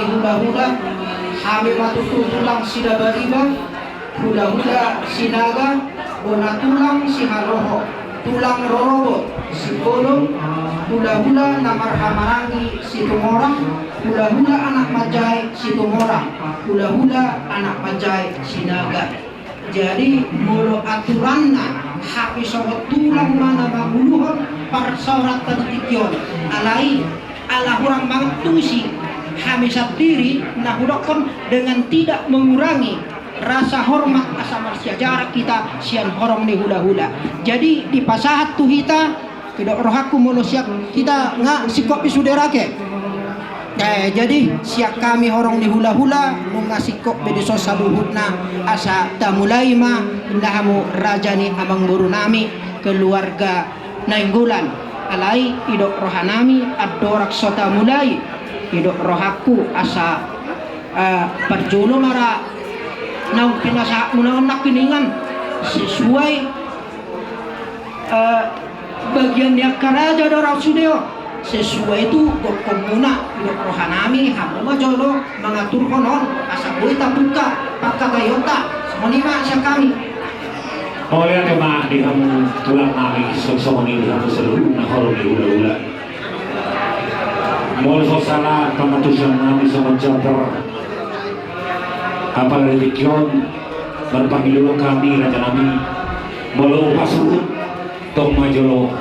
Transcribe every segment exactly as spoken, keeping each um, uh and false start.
Hulahula, hami ma tutu tulang Sinabariba, hulahula Sinaga, bona tulang Sihaloho, tulang rorobot Simbolon, hulahula na marhahamaranggi Situmorang, hulahula anak manjae Situmorang, hulahula anak manjae Sinaga. Jadi molo aturanna, hami songon tulang ma na manguluhon parsaoranta di tingki on. Alai ala hurang mangantusi hami sandiri na hudokkon dengan tidak mengurangi rasa hormat asa marsiajaran hita sian horong ni hulahula. Jadi dipasahat tu hita, didok rohangku molo sian hita nga singkop i sude rake. Eh, jadi sian hami horong ni hulahula nunga singkop be dison saluhutna, asa tamulai ma, inna hamu raja ni amangboru nami, keluarga Nainggolan. Alai didok roha nami andorang so tamulai, didok rohangku asa, eh, parjolo ma ra naung pinasahatmuna on nangkiningan sesuai, eh, bagian ni angka raja do ra sude on. Sesuai tu gokhonmuna, didok roha nami hamu ma jolo mangaturhon on asa boi tapungka pangkataionta. Songon i ma sian hami. Mauliate ma di hamu tulang nami, songon i di hamu saluhutna horong ni hulahula. Molo so sala pangantusion nami songon jambar, apala di tingki on marpangido hami raja nami, molo pasuhut tong ma jolo.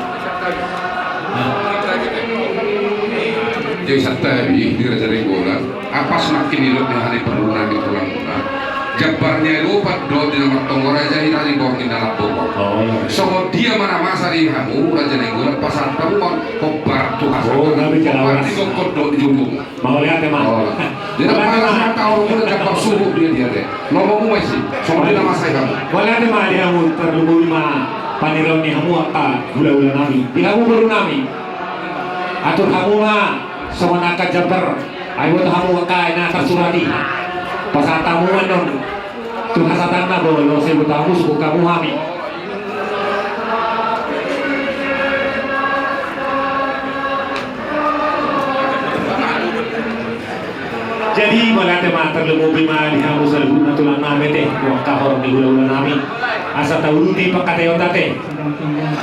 Jadi santabi di Raja Nainggolan, apas nangkin didok ni hami parboru nami tulangmuna. Jambar ni adopan do di na martonggo raja, i na di borngin na lambok. Songon dia ma na masa di hamu Raja Nainggolan, pasahat hamu ma hombar tu hasahatan. Hombar di gokhon dohot di jumbo. Mauliate ma. Jadi pasahat hamu ma hombar suhut dia dia de. Lomo mu ma isi. Songon dia na masa di hamu. Mauliate ma di hamu, tarlumobi ma paniraon ni hamu angka hulahula nami, di hamu boru nami. Atur hamu ma songon angka jambar, ai boto hamu angka na tarsurat i. Pasahat hamu ma non tu hasahatan na bolo sai boto hamu sungkun hamu hami. Jadi mauliate ma, tarlumobi ma di hamu saluhutna tulang nami ate, tu angka horong ni hulahula nami, asa tauduti pangkataionta ate.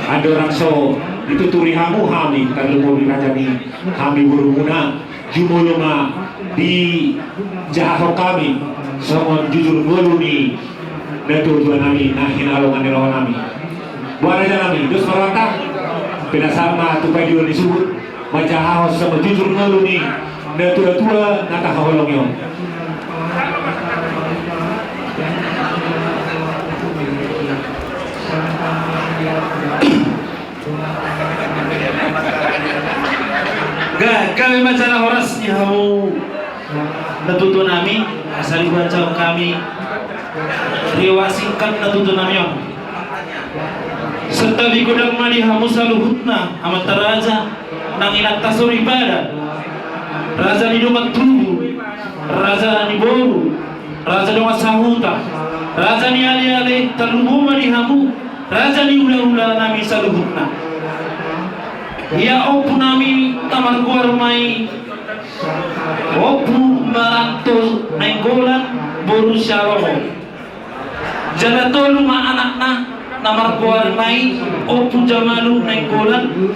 Andorang so dituturi hamu hami, tarlumobi raja ni hami borumuna, jumolo ma dijahahon hami songon jujur ngolu ni natuatua nami na hinaholongan ni roha nami. Boha raja nami, dos ma rohanta? Pinasahat ma tu pangidoan ni suhut, manjahahon songon jujur ngolu ni natuatua na tahaholongi on. Ga, gabe ma jala horas di hamu natuatua nami, asa dibaca hami riwayat singkat natuatua nami on. Santabi godang ma di hamu saluhutna amanta raja nang inanta soripada, raja ni dongan tubu, raja ni boru, raja dongan sahuta, raja ni aleale, tarlumobi ma di hamu raja ni hulahula nami saluhutna. Ia ompu nami na margoar ma i Ompu Maranto Nainggolan boru Sihaloho. Jala tolu ma anakna na margoar ma i Ompu Jamalu Nainggolan,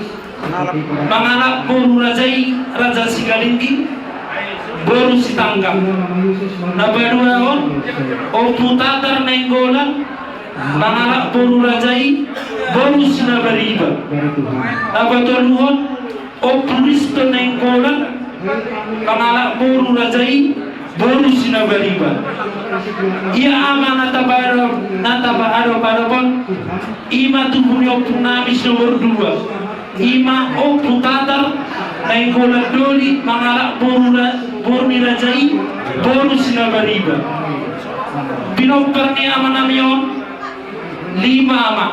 mangalap boru raja i Raja Sigalingging boru Sitanggang. Na paduahon Ompu Tatar Nainggolan, mangalap boru raja i boru Sinabariba. Na patoluhon Ompu Risto Nainggolan, mangalap boru raja i boru Sinabariba. Ia ama na tapaadop, na tapaadop-adopon, i ma tubu ni ompu nami si nomor dua, i ma Ompu Tatar Nainggolan Doli, mangalap boru ra-, boru ni raja i boru Sinabariba. Pinompar ni ama nami on lima ma,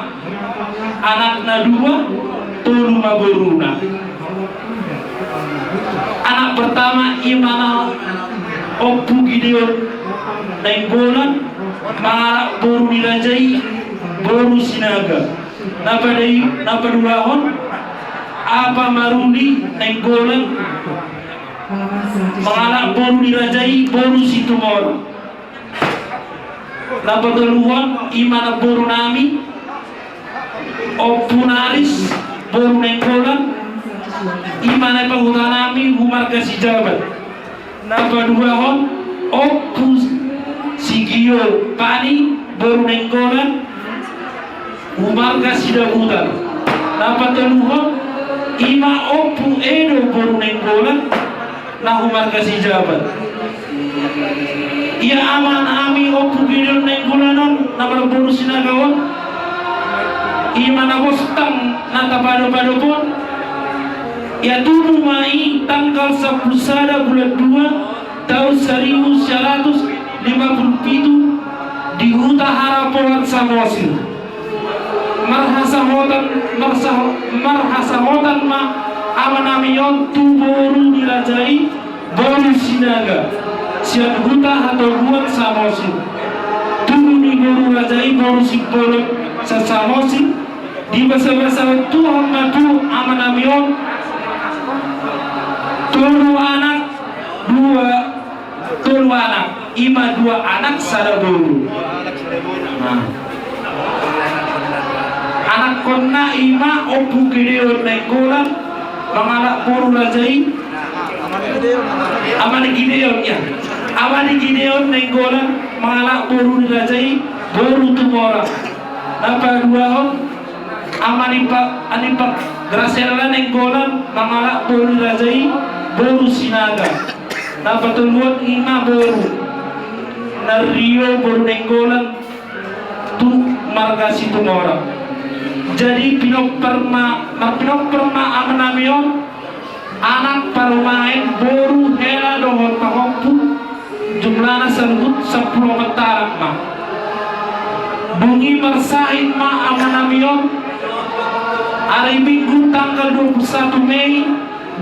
anakna dua, tolu ma boruna. Anak pertama i ma na Ompu Gideon Nainggolan, mangalap boru ni raja i boru Sinaga. Na pada i, na paduahon Apa Maruli Nainggolan, Mangalap boru ni raja i boru Situmorang. Na patoluhon i ma namboru nami Ompu Naris boru Nainggolan, i ma na ipahuta nami hu marga Sijabat. Na paduahon Ompu Sigio Pani boru Nainggolan, hu marga Sidabutar. Na patoluhon i ma Ompu Edo boru Nainggolan, na hu marga Sijabat. Ia ama nami Ompu Gideon Nainggolan on na marboru Sinaga on, i ma na bostang na tapadopadop on. Ia tubu ma i tanggal sampulu sada bulan dua taon saribu sia ratus lima pulu pitu di huta Harapohan Samosir. Marhasahotan, marsaho-, marhasahotan ma ama nami on tu boru ni raja i boru Sinaga sian huta Hatobuan Samosir. Tubu ni boru raja i boru Simbolon sian Samosir. Dibasabasahon Tuhan ma tu ama nami on tolu anak, dua, tolu anak, i ma dua anak sada boru. Nah. Anakkonna i ma Ompu Gideon Nainggolan mangalap boru raja i. Ama ni Gideon, ia. Ama ni Gideon Nainggolan mangalap boru ni raja i boru Tumorang. Na paduahon ama ni pa, ani pa Grasella Nainggolan mangalap boru ni raja i boru Sinaga. Na patoluhon i ma boru Narrio boru Nainggolan tu marga Situmorang. Jadi pinompar ma, marpinompar ma ama nami on anak parumaen boru hela dohot pahompu, jumlahna saluhut sampulu opat anak ma. Dung i marsahit ma ama nami on ari Minggu tanggal dua pulu satu Mei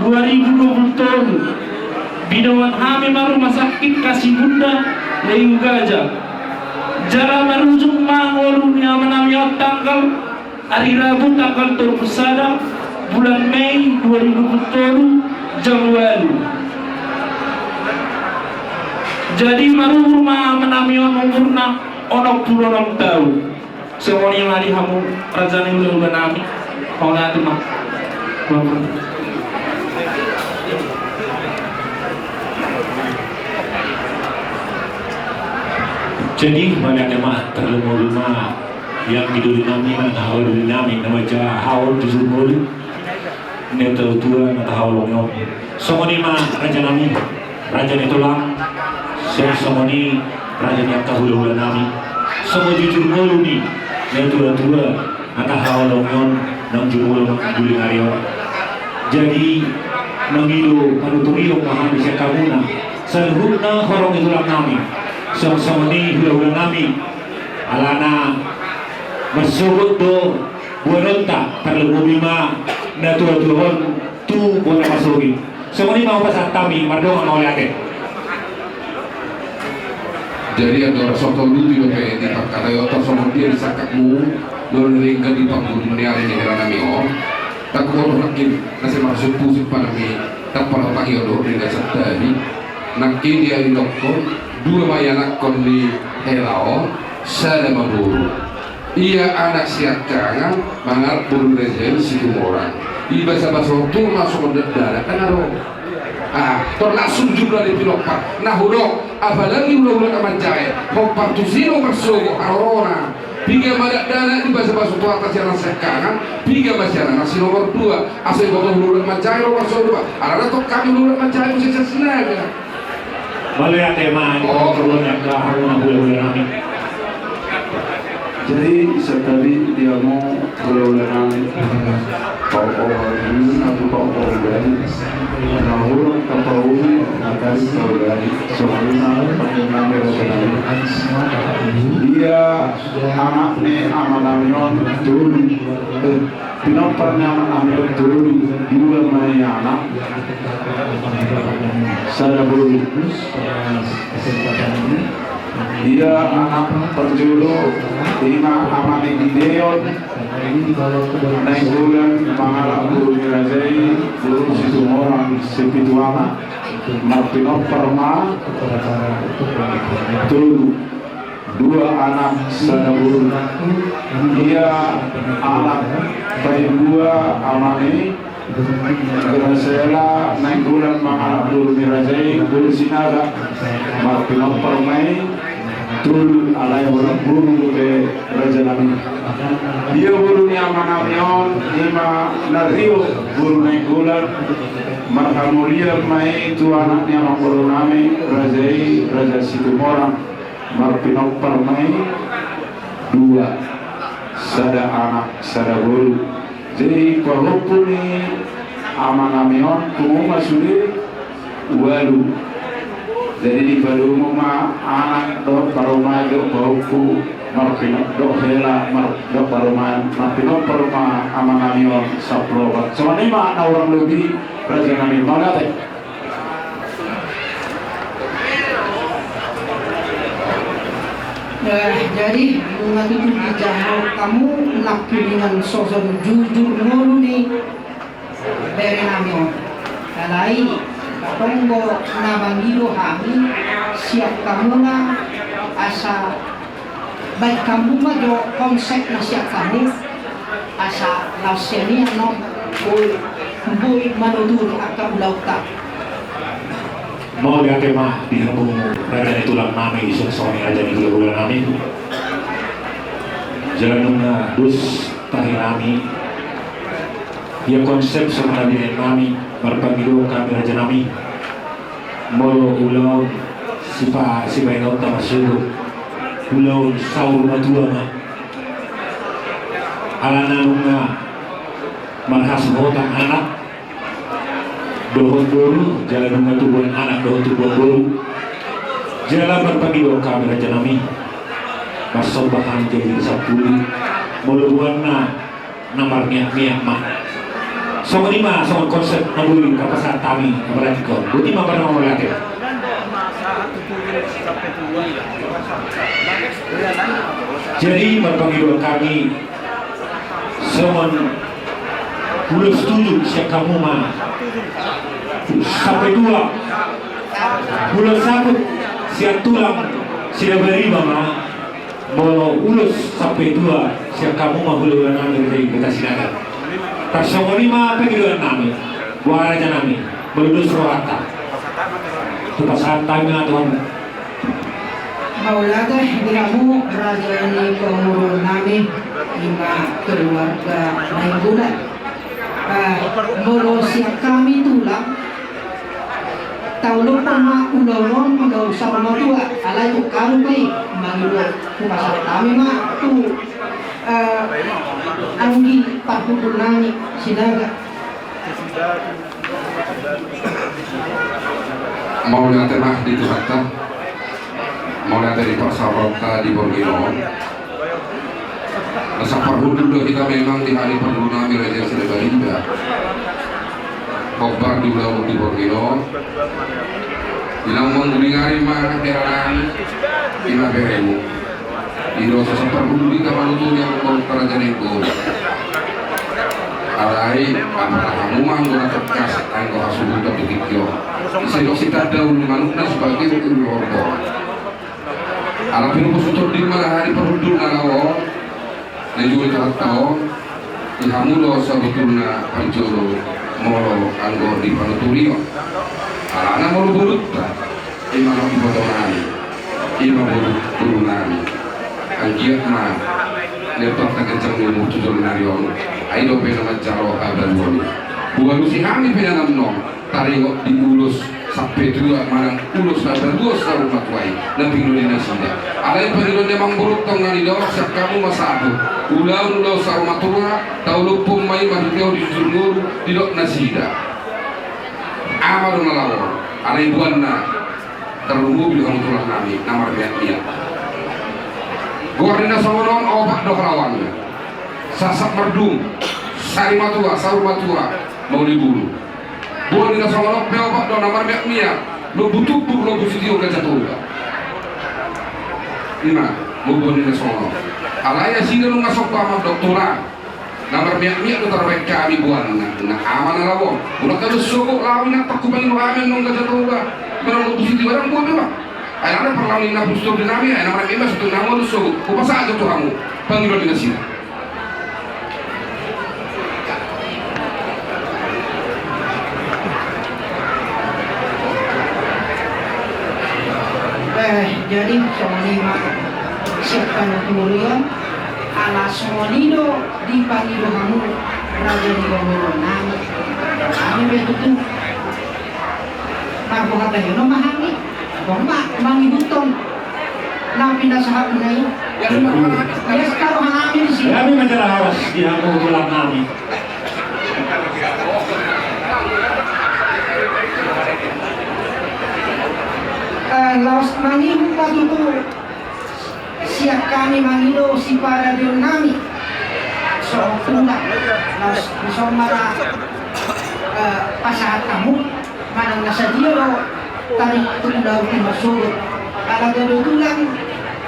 dua ribu dua pulu tolu. Binoan hami ma rumah sakit Kasih Bunda Leugaja. Jala marujung ma ngolu ni ama nami on tanggal ari Rabu tanggal tolu pulu sada bulan Mei dua ribu dua pulu tolu jam ualu. Jadi marumur ma ama nami on umurna onom pulu onom taon. Songon i ma di hamu raja ni hulahula nami. Mauliate ma. Jadi mauliate ma, tarlumobi ma. Ia di doli nami, na tahaholongi nami, na manjaha haon di sumur. Ni natuatua na tahaholongi on. Songon i ma raja nami, raja ni tulang. Songon i raja ni angka hulahula nami. Songon jujur ngolu ni natuatua na tahaholongi on naung jumolo di doli nami on. Jadi naung i do panuturion ma hami sian hamuna saluhutna horong ni tulang nami. Songon i hulahula nami. Alana marsogot do boanonta, tarlumobi ma natuatua on tu bona pasogit. Songon i ma hupasahat hami, mardongan mauliate. Jadi andorang so tolu di dope di pangkataion, songon dia disangkapmu, lalu ringga di pangguling ni ari ni hela nami on. Tangkup nangkin na sai marsumpusip ma nami, tampal otak i on do ringga santabi. Nangkin dia didokkon dua ma ianakkon ni hela on, sada ma boru. Ia anak siangkangan mangalap boru ni raja i Situmorang. Ibasabasahon tu ma songon dakdanak kan aro. Ah, termasuk jumlah ni pinompar. Na hudok, apalagi hulahula na manjae. Hombar tusi do marsogot harorona. Piga ma dakdanak dibasabaso tu atas sian anak siangkangan, piga ma sian anak si nomor dua. Asa iboto hulahula na manjae do marsogot do. Alana tong hami hulahula na manjae muse sian Sinaga. Mauliate ma, oh, turun yang ke haruna hulahula nami. Jadi santabi di hamu hulahula nami. Paopaon, na tu paopaon dari. Na hurang tapauli, na tadi taulani. Songon i ma panggilan nami raja nami. Ia anak ni ama nami on tolu. Eh, pinompar ni ama nami on tolu, dua ma i anak. Sada boru. Ia anak parjolo, i ma ama ni Gideon Nainggolan mangalap boru ni raja i, boru Situmorang, sipitu anak. Marpinompar ma tolu, dua anak sada boru. Ia anak paling dua amana i, Gracela Nainggolan manang anak boru ni raja i, boru Sinaga. Marpinompar ma i tolu, alai holan boru dope raja nami. Ia boru ni amanami on, ima Nario boru Nainggolan. Marhamulian ma i tu anak ni amangboru nami raja i, Raja Situmorang. Marpinompar ma i dua, sada anak sada boru. Jadi pahompu ni amanami on pungu ma sude ualu. Jadi dipadomu ma anak dohot parumaen dohot pahompu, marpino-, dohot hela mar-, dohot parumaen, marpinompar ma amanami on sampulu opat. Songon i ma na hurang lobi, raja nami, mauliate. Eh, jadi nunga tutu dijalo hamu nangkiningan soson jujur ngolu ni bere nami on. Alai, tongtong do na mangido hami sian hamuna asa baen hamu ma jo konsep na sian hamu asa laos sian i annon boi, boi manuturi angka ulaonta. Mauliate ma di hamu raja ni tulang nami, songon i raja ni hulahula nami. Jala nunga dos tahi nami ia konsep songon na nibaen nami, marpangidoan hami raja nami. Molo ulaon sipa-, sibaenonta marsogot, ulaon saur matua ma. Alana nunga marhasohotan anak dohot boru, jala nunga tubuan anak dohot tubuan boru. Jala marpangidoan hami raja nami, marsomba hami jadi sampulu, molo boanna na marmiak-miak ma. Songon i ma songon konsep na boi tapasahat hami, na marhite on. Boti ma, mauliate. Jadi marpangidoan hami songon ulos tutu sian hamu ma sampe tua, ulos saput sian tulang Sidabariba ma. Molo ulos sampe tua sian hamu ma hulahula nami di Kota Sinaga. Tarsongon i ma pangidoan nami, boha raja nami, molo dos rohanta, hupasahat hami ma tu hamu. Mauliate di hamu raja ni pamoruon nami, ima keluarga Nainggolan. Eh, molo sian hami tulang, taulok ma ulaon on, ulaon saur matua, alai tu hamu pe i, mangido hupasahat hami ma tu, eh, anggi parhundul nami Sinaga. Mauliate ma di Tuhanta. Mauliate di parsaoranta di borngin on. Asa parhundul do hita memang di ari parhundul nami Raja Sidabariba. Hombar di ulaon di borngin on. Di na mangguling ari ma hera nami, ima beremu. Di do asa parhundul hita manuturi anggo raja ni boru. Alai, apala hamu ma anggo na tangkas, anggo hasuhuton di tingki on. Ise do sitanda ulu manukna sebagai ulu horbo. Ala pinomparhutonding ma na ari parhundul na laho on, na jolo tu hata on, di hamu do sabotulna parjolo molo anggo di panuturion. Alana molo borunta, ima na iboto nami, ima boru, boru nami. Anggiat ma, lepar taganjang ni umur tu joloan ni ari on, ai dope na manjalo habaluon i. Hualusi hami pe na annon, taringot di ulos sampe tua manang ulos na baluos saur matua i, na pinodina nasida. Alai pangidoan ni amangboru tong na nidok sian hamu ma saput. Ulaon, ulaon saur matua, tauluhon ma i marhite on di jujur ngolu, didok nasida. Ama do na laho on, alai boanna tarlumobi di hamu tulang nami, na marmiak-miak. Goar ni na songon on, opat do harawanna. Sasak Mardung, Sari Matua, Saur Matua, Mauli Bulu. Boan ni na songon on pe opat do na marmiak-miak, Lombu Tumbur, Lombu Sitio, Gajah Toba. Ima, boan ni na songon on. Alai nasida nunga somba mandok tulang. Na marmiak-miak do tarbaen hami boanna, na ama na laho on. Mulak do sogot laho, inanta, hupangido hami annon Gajah Toba. Manang Ompu Siti Badang boi pe, bah. Ai ala parlaho ni na pustur di nami, ai na marmiak-miak suhut nami do sogot. Hupasahat jo tu hamu pangidoan ni nasida. Eh, jadi songon i ma siap panokulion, ala songon i do dipangido hamu raja ni hamaolon nami. Hami pe tutu marboha tahi on ma hami, tong ma mangihuthon na pinasahatna i. Ia, sekarang hami di sini. Hami manjalo horas di hamu tulang nami. Eh, laos mangihut ma tutu sian hami mangido siparadeon nami. Sohot tulang, laos dison ma ra, eh, pasahat hamu. Manang na sadia do taringot tu ulaon i marsogot. Ala gabe tulang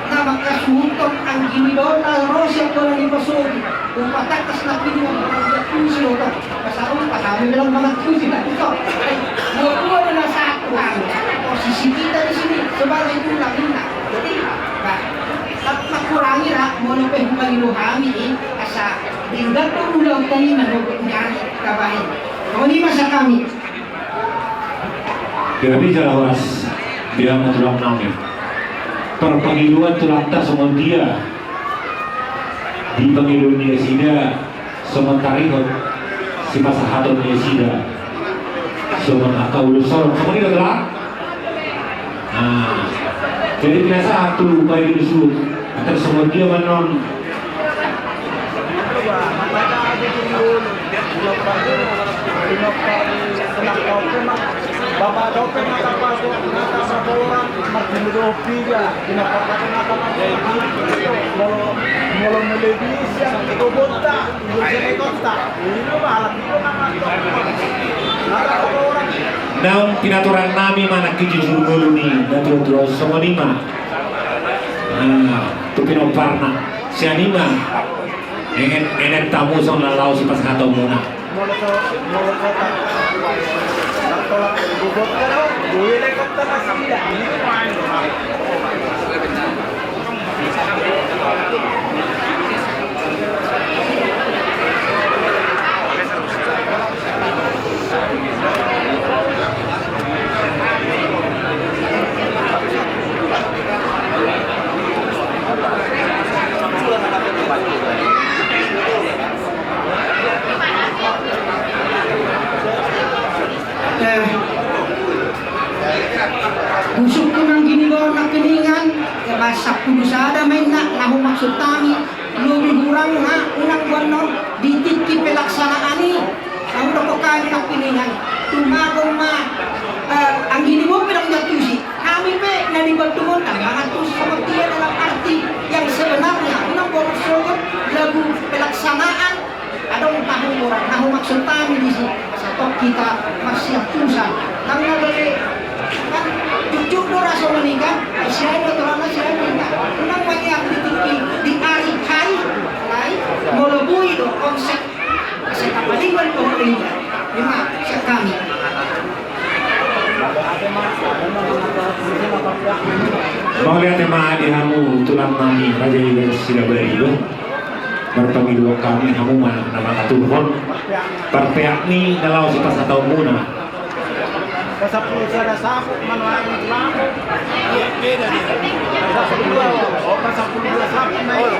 na mangkasuhuthon anggi ni baoa na ro sian bona ni pasogot. Umpa tangkas na pinuang na dia tusi oto. Pasal umpa hami bilang mangan tusi na tuso. Ai, dua-dua do na sahat tu hami. Posisi kita di sini sebagai tulang, inna. Jadi, bah, tak makurangi ra, molo pe hupangido hami i, asa denggan do ulaonta i manogot ni ari tabahen. Songon i ma sian hami. Gabe jala horas di hamu tulang nami. Parpangidoan tulangta songon dia dipangido ni nasida, songon tarihot sipasahaton ni nasida, songon angka ulos holong, songon i do, tulang? Nah, jadi pinasahat tu baen ni suhut. Atas songon dia ma annon. Naung pinatorang nami ma nangkin jujur ngolu ni natuatua, songon i ma. Ah, tu pinomparna. Sian i ma. Enet, enet tamu songon na laho sipasahatonmuna. Eh, husungkun anggi ni baoa nangkiningan, eh, bah, sampulu sada ma inna na humaksud hami. Lobi hurangna unang boanon di tingki pelaksanaan i. Naung dokkon hami nangkiningan, tumagon ma, eh, anggi ni baoa pe ndang diantusi. Hami pe na di bantungon ndang mangantusi, songon dia dalam arti yang sebenarnya, unang boanon sogot lagu pelaksanaan. Adong tahu orang, tahu maksud kami di sini. Asa tong hita marsiantusan. Nang na gabe kan jujur do ra songon i kan. Ai sian do torana sian do inna. Unang mangiak di tingki di ari hari. Alai molo boi do konsep. Asa tapalingon do inna. Ima sian hami. Mauliate ma di hamu tulang nami, raja i Sidabari do. Marpangidoan hami, hamu ma na mangaturhon parpeak ni na laho sipasahatonmuna. Pasampulu sada saput ma nuaeng tulang. Pasampulu dua, oh, pasampulu dua saput ma i.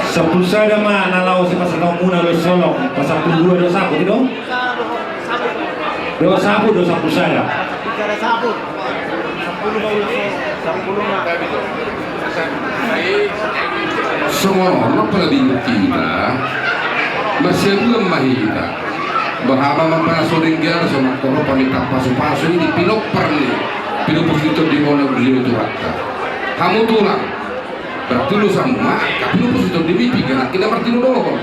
Sampulu sada ma na laho sipasahatonmuna ulos holong, pasampulu dua do saput i do? Do saput do sampulu sada. Songon on ma pala bingung hita, marsiaduan ma hita. Boha ma mampanaso denggan, songon hot paminta pasupasu i di pinompar ni pinompar ni tondimu na uju tu hata. Hamu tulang. Berarti ulos hamu ma angka pinompar ni tondimu i, pinggan nangkin na martinodohon.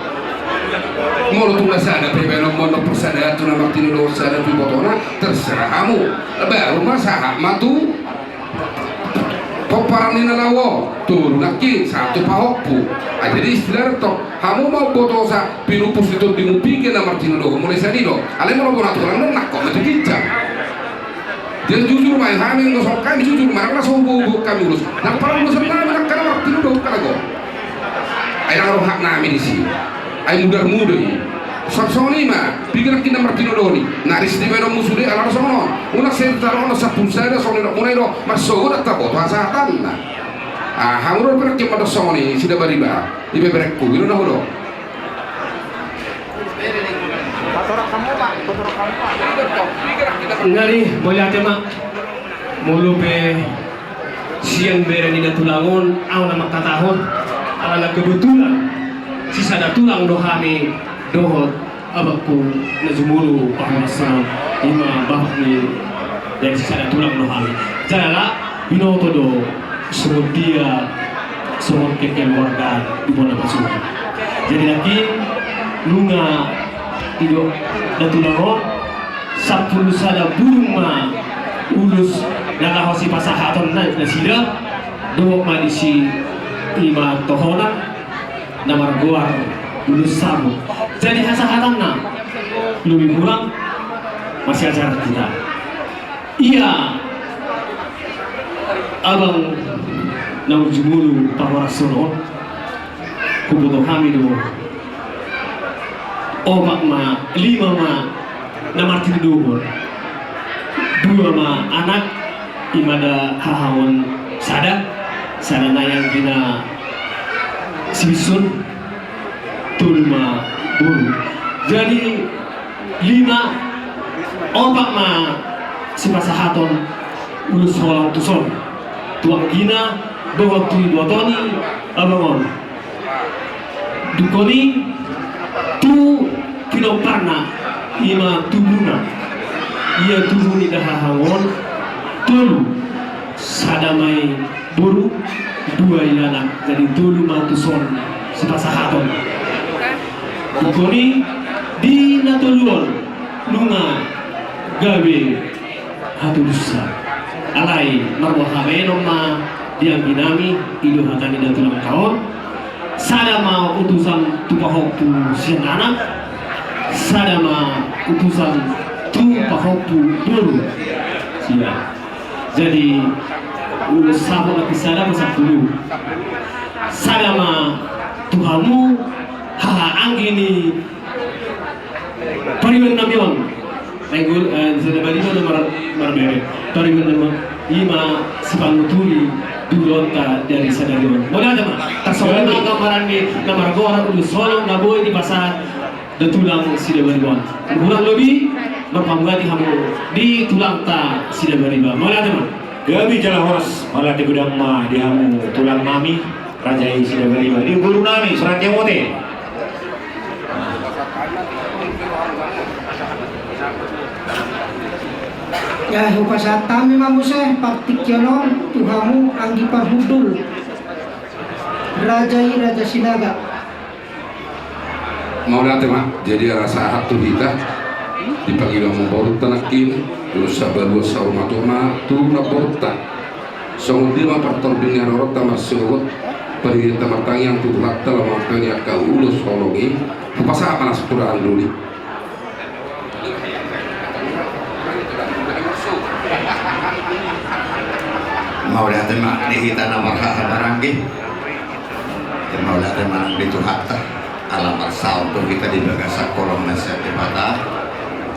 Molo tung na sada pe baenonmu, na persada tu na martinodohon, sada tu ibotona, terserah hamu. Baru ma sahat ma tu Pomparan ni na laho on, tolu nangkin, sahat tu pahompu. Ah, jadi istilah do tong, hamu ma umbotosa, pinumpus ni tondimu piga na martinodohon, mulai sian i do. Alai molo bona tulang do, nangkok ma tu ginjang. Jadi jujur ma i, hami anggo songon hami jujur ma, ndang na so hubohon hami ulos. Ndang pala ulosan nami, ndang hami na martinodohon, hami anggo. Ai ndang ro hak nami disi. Ai mudar-mudar i. Songon i ma, piga nangkin na martinodohon i. Na risti ma i do musu de, ala do songon on. Unang sai taruhon sampulu sada songon i do, muna i do, marsogot ndang taboto hasahatanna. Ah, hamu do pe nangkin mandok songon i, Sidabariba. Ibeberengku, i do na hudok. Jadi, mauliate ma. Molo pe sian bere ni na tulang on, ahu na mangkatahon, alana kebetulan sisada tulang do hami dohot abangku na jumolo pahoras on, i ma bapak ni, jadi sisada tulang do hami. Jala binoto do songon dia, songon kekeluargaan di bona pasuruan. Jadi nangkin nunga i do na tulang on, sampulu sada bulung ma ulos na laho sipasahaton na, nasida, dohot ma disi i ma tohonan na margoar ulos sabu. Jadi hasahatanna lobi hurang masiajar hita. Ia abang na jumolo pahoras on, huboto hami do opat ma, lima ma na martinodohon. Dua ma anak, i ma da haha on sada, sada nai anggina si Bison, tolu ma boru. Jadi lima, opat ma sipasahaton ulos holong tuson tu anggina dohot tu iboto ni abang on. Dungkon i tu pinomparna, i ma tubuna. Ia tubu ni da haha on tolu, sada ma i boru, dua i anak, jadi tolu ma tuson sipasahaton. Dungkon i di na tolu on nunga gabe hatulusna. Alai marboha baenon ma di angginami, i do hata ni da tulangta on. Sada ma utusan tu pahompu sian anak, sada ma utusan tu pahompu boru. Sia. Jadi ulos sabu nangkin sada ma sampulu. Sada ma tu hamu haha anggi ni pariban nami on. Tenggul, eh, sada bari ma na mar-, marbere. Pariban nami on, i ma sipanguturi di ulaonta dari sadari on. Mauliate ma. Tarsongon i ma gambaran ni na margoar ulos holong na boi dipasahat da tulang Sidabariba on. Hurang lobi, marpanguati hamu di tulangta Sidabariba. Mauliate ma. Gabe jala horas, mauliate godang ma di hamu tulang nami, raja i Sidabariba, di boru nami, Suranti Amote. Ya, hupasahat hami ma muse partingkian on tu hamu anggi parhundul, raja i Raja Sinaga. Mauliate ma, jadi ala sahat tu hita, dipangido hamu namborunta nangkin, ulos sabalua saur matua ma tu namborunta. Songon dia ma partorbing ni haroronta marsogot, parhiteanta martangiang tu Tuhanta laho mambahen angka ulos holong i, hupasahat ma na sampulu doli. Mauliate ma di hita na marhaha maranggi. Mauliate ma nang di Tuhanta, ala marsaor do hita di bagasan holong na sian Debata.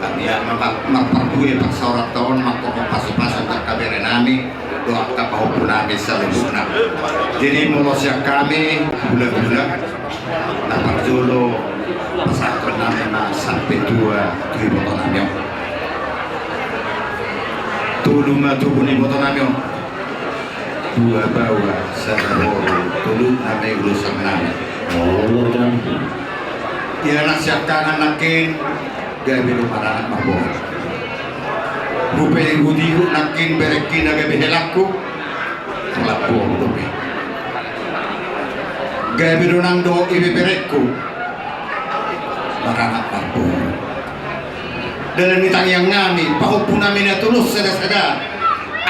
Hami ma mar-, marparbue parsaoranta on, mangkorhon pasupasu tu angka bere nami dohot angka pahompu nami saluhutna. Jadi molo sian hami hulahula, na parjolo pasahaton nami ma sampe tua tu iboto nami on. Tolu ma tubu ni iboto nami on. Dua baoa, sada boru, tolu nami ulosan nami. Ia na siangkangan nangkin gabe do maranak marboru. Hupe ihut-ihut nangkin berengki na gabe helangku. Lapor dope. Gabe do nang dohot ibeberekku. Maranak marboru. Dalan ni tangiang nami, pahompu nami na tulos sada-sada.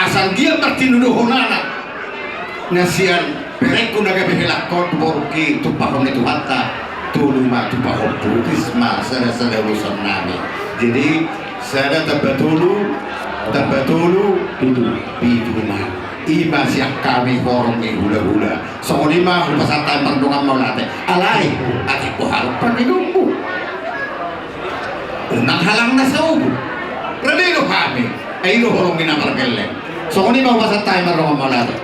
Asa anggiat martinodohon anak. Na sian berengku na gabe helangkon tu borungki, tumpahon ni Tuhanta, tolu ma tumpahonku, isma sada-sada ulosan nami. Jadi sada tamba tolu, tamba tolu, pitu, pitu ma. Ima sian hami horong ni hula-hula. Songon i ma hupasahat hami mardongan mauliate. Alai, ate boha do pangidoanmu? Unang halang na saubun. Rade do hami. Ai i do horong ni na margelleng. Songon i ma hupasahat hami mardongan mauliate.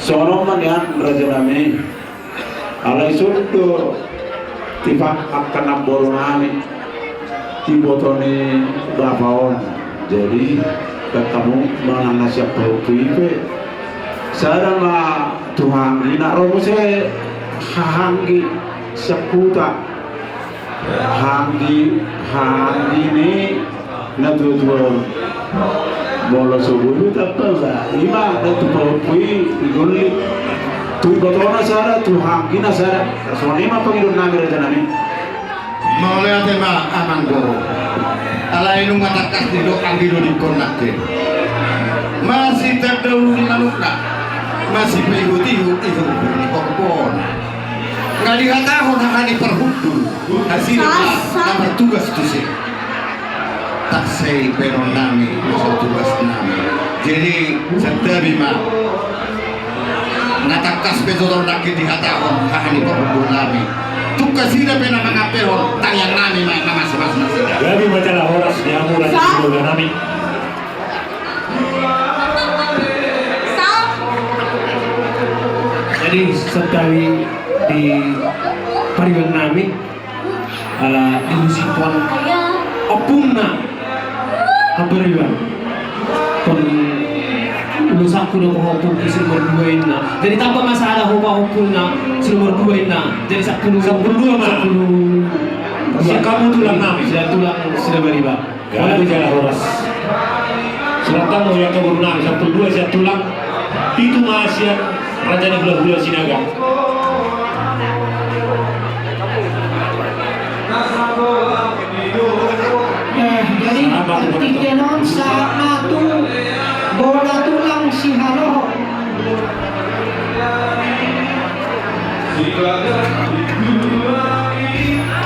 Songon on ma nian raja nami. Alai songon do tipak angka namboru nami, iboto ni bapa on. Jadi, angka hamu manang na sian pahompu i pe, sada ma tu haanggi na ro muse haanggi sian huta. Haanggi, haanggi ni na tua-tua on. Molo so boi do tamba ba, ima na tu pahompu i, i golli. Tu ibotona sada, tu haanggina sada. Songon i ma pangidoan nami raja nami. Mauliate ma amang boru. Alai nunga tangkas didok anggi do dingkon nangkin. Masitanda ulu ni manukna, masipaihut-ihut ihut ni horbona. Nga dihatahon haha ni parhundul, hasida ma na martugas tusi. Taksai penon nami, so tugas nami. Jadi santabi ma. Nga tangkas pe jotol nangkin dihatahon haha ni parhundul nami. Tung hasida pe na mangampehon, tangiang nami ma na masa-masa nasida. Gabe ma jala horas di hamu raja ni keluarga nami. Jadi santabi di pariban nami, ala ilusipon ompungna. Habar iba. Pon ulosanku do pahompu si nomor dua inna. Jadi tamba ma sada ho pahompuna si nomor dua inna. Jadi sampulu. Sampulu dua ma. Sampulu. Sian hamu tulang nami. Sian tulang sida bariba. Gabe jala horas. Surat tanda ulian tu boru nami, sampulu dua sian tulang, pitu ma sian raja ni hula-hula Sinaga. Nah, jadi tingki on sahat ma tu bona tulang Sihaloho.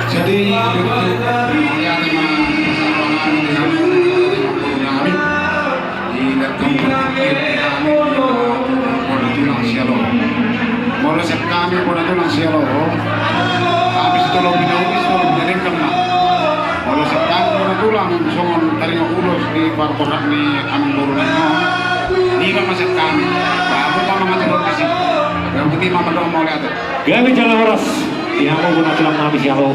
Jadi, untuk melihat memang di dalam kami, molo sian hami bona tulang Sihaloho. Molo sian hami bona tulang Sihaloho. Habis tolong binaubis, tolong binaubis kan, Mak. Molo sian hami bona tulang, songon taringot ulos di parborat ni amang boru nami. Ima ma sian hami. Baru ma mangatur disi. Yang penting ma mandok mauliate. Gabe jala horas. Di hamu bona tulang nami Sihaloho.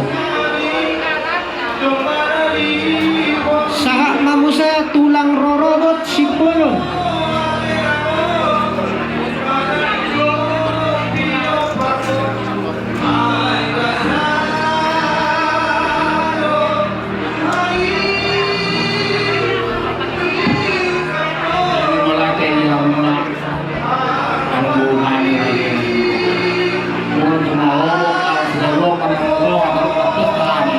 Sahat ma muse tulang rorobot Simbolon. Mauliate di hamuna. Anu bohani. Molo tu na ro, ala sida ro, kan ro, ala ro, kan ro.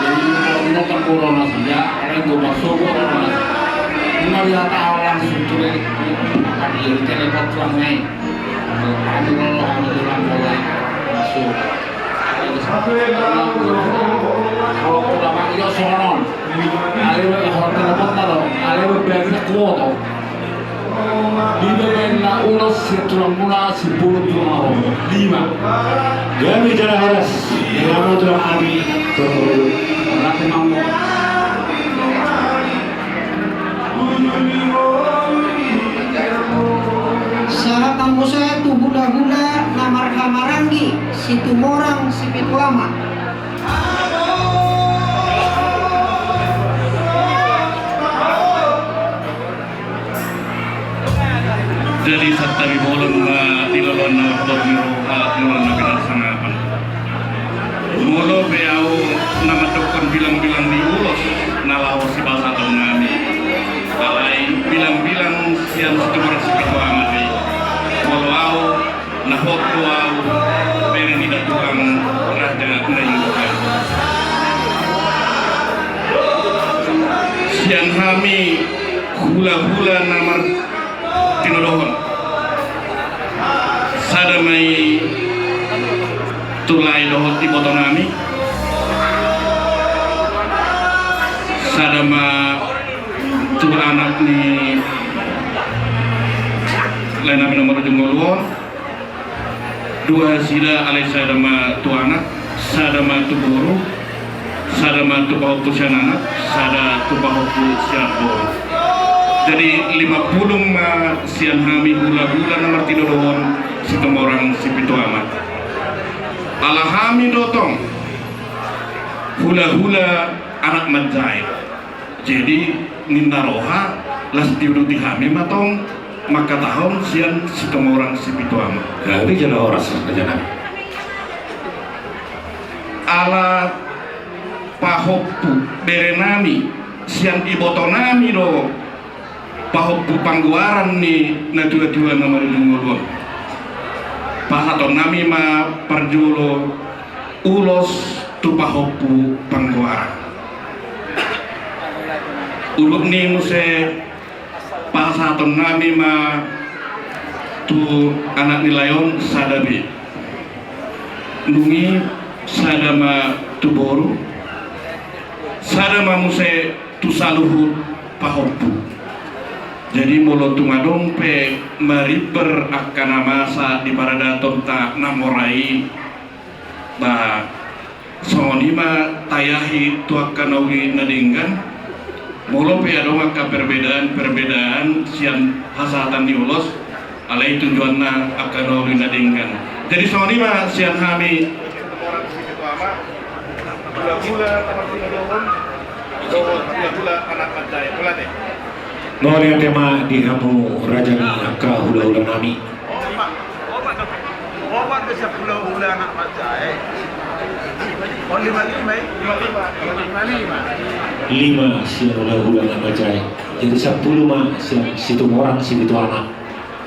Jadi molo tu na ro, kan ro nasida, ala ro, kan ro nasida. Mauliate langsung tu dia. Kan dia telepon tuan nai. Anu ro, anu tulang ro. Masuk. Kalau tulang iyo songon on. Alai be, hotel hotel, alai be, bagi na kuota. Di bagian na ulos sian tulang muna, Simbolon tulang ahu. Lima. Gabe jala horas. Di hamu tulang nami. Berarti mambo. Sahat ma muse tu hula-hula na marhaha maranggi, Situmorang Sipitu Ama. Jadi santabi bolon ma di loloan na marhobas ni roha, di loloan na pinarsangapan. Molo pe ahu na mandokkon bilang-bilang ni ulos na laho sipasahaton nami, alai bilang-bilang sian Situmorang Sipitu Ama i. Molo ahu na hot do ahu bere ni datuang raja na i. Sian hami hulahula na martinodohon, sada ma i tu lae dohot ibotonami, sada ma tu anak ni laenami na marujung ngolu on. Dua nasida, alai sada ma tu anak, sada ma tu boru, sada ma tu pahompu sian anak, sada tu pahompu sian boru. Jadi lima pulu ma sian hami hulahula na martinodohon Situmorang Sipitu Ama. Ala hami do tong hulahula anak manjae. Jadi ninna roha, las diuduti hami ma tong mangkatahon sian Situmorang Sipitu Ama. Gabe jala horas, rajanami. Ala pahompu berenami sian ibotonami do pahompu panggoaran ni natuatua na marujung ngolu on. Pasahatonnami ma parjolo ulos tu pahompu panggoaran. Ulos ni muse pasahatonnami ma tu anak ni lae on sada be. Nunga i sada ma tu boru, sada ma muse tu saluhut pahompu. Jadi molo tung adong pe marimbar angka na masa di paradatonta na mora i, ba songon i ma tayahi tu angka na uli na denggan. Molo pe adong angka perbedaan-perbedaan sian hasahatan ni ulos, alai tujuanna angka na uli na denggan. Jadi songon i ma sian hami. Hulahula, hulahula anak manjae. Mauliate ma di hamu raja ni angka hulahulanami. Opat do sian hulahula anak manjae. Oh, lima lima i. Lima lima. Lima sian hulahula anak manjae. Jadi sampulu ma sian Situmorang Sipitu Ama.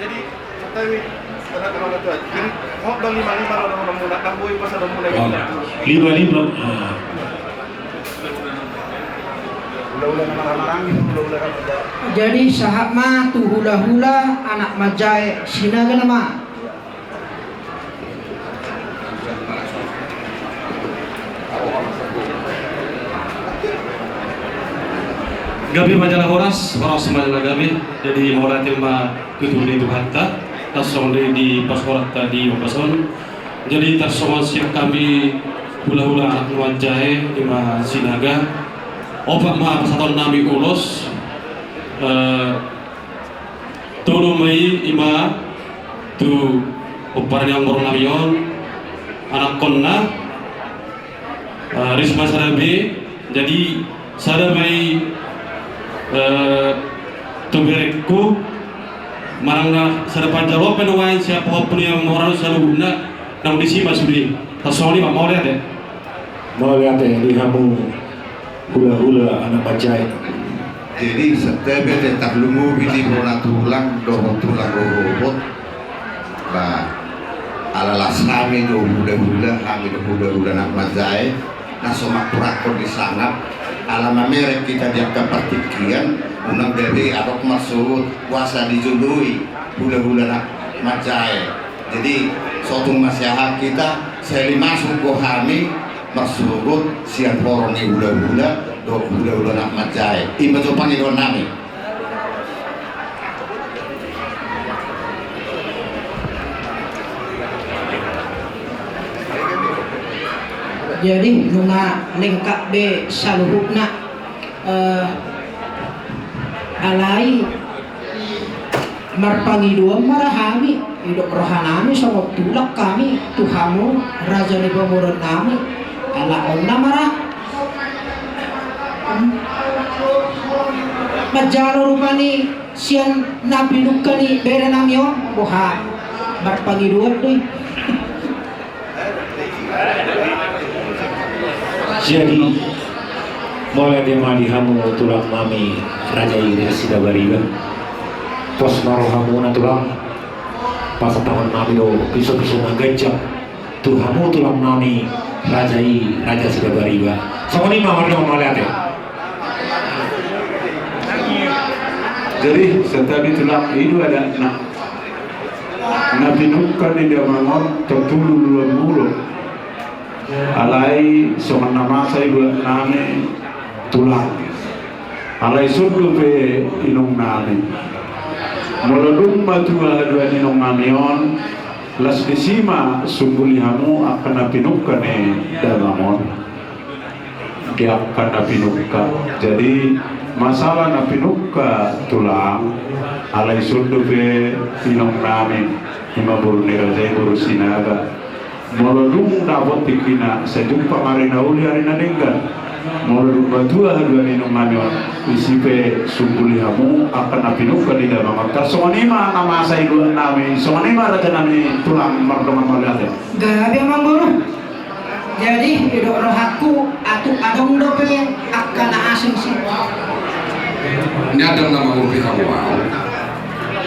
Jadi santabi, tenang, tenang, tenang. Jadi hot do lima lima do, do, do, do, do, do, do, do, do. Oh, lima lima. Ah. Jadi sahat ma tu hulahula anak manjae Sinaga nama. Gabe ma jala horas, horas ma jala gabe. Jadi mauliate ma tu Tuhanta, tarsongon di, di parhorasan di ombas on. Jadi tarsongon sian hami hulahula anak manjae, ima Sinaga. Opat ma pasahatonnami ulos. Eh, tolu ma i ima tu pomparan ni amangborunami on, anakkonna, eh, Risma sada be, jadi sada ma i, eh, tu berengku, manang na sada panjaluan pe nuaeng sian pahompu ni amangborunami saluhutna, naung disi ma sude. Tarsongon i ma, mauliate. Mauliate di hamu hulahula anak manjae. Jadi santabi, tarlumobi di bona tulang dohot tulang rorobot. Ba ala las hami do hulahula, hami do hulahula anak manjae, na so mangkurakhon di sangap, ala mamereng hita di angka partingkian, unang gabe adong marsogot boasa dijoloi hulahula anak manjae. Jadi so tung masiahan hita, sai limasuk do hami marsogot sian horong ni hulahula dohot hulahula anak manjae. Ima jo pangidoannami. Jadi nunga lengkap be saluhutna, eh, alai marpangidoan ma ra hami, didok rohanami songon tulang hami tu hamu raja ni pamoruonnami, ala on nama ra. Manjalo rupani sian na pinungka ni berenami on, boha, marpangidoan do i. Jadi mauliate ma di hamu tulangnami raja i Raja Sidabariba. Pos ma rohamuna tulang, pasahatonnami do piso-piso na ganjang tu hamu tulangnami raja i Raja Sidabariba. Songon i ma, mardongan mauliate. Jadi, santabi tulang, i do adatna. Na pinungka ni damang on, tolu pulu lima mulu. Alai songon na masa i luat nami tulang. Alai songon i dope inong nami. Molo dung matua haduan inong nami on, las disi ma sumbuli hamu angka na pinungka ni damang on. Di angka na pinungka. Jadi, masalah na pinungka tulang, alai songon i dope inong nami, ima boru ni raja i, boru Sinaga. Molo dung dapot tingkina, sai jumpa ma ari na uli, ari na denggan. Molo dung matua haduan inong nami on, disi pe sumbuli hamu angka na pinungka ni damang on. Tarsongon i ma na masa i luat nami, songon i ma raja nami tulang, mardongan mauliate. Gabe amang boru. Jadi, didok rohangku, atu adong dope angka na asing si. Ni adong na mangurupi hamu au.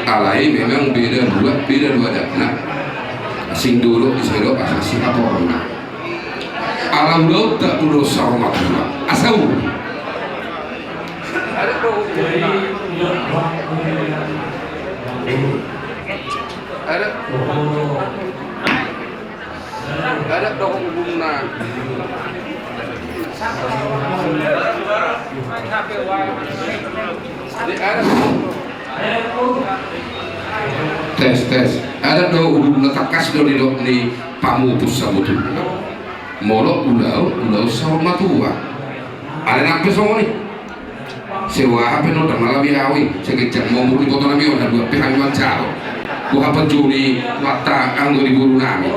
Alai memang beda dua, beda dua adatna. Sing dulu, sing dulu, asa si aporna. Ala ulaonta ulaon saur matua. Asa ulaon. Ada. Adat do uhumna. Di adat. Tes, tes. Adat do uhumna, tangkas do didok ni pamupus sabotulna. Molo ulaon, ulaon saur matua. Alai nang pe songon i. Sai boha pe nunga dang na labi au i, sai ganjang ma umur ni iboto nami on, na dua pe hami manjalo. Boha pe jolo ni mata anggo di boru nami.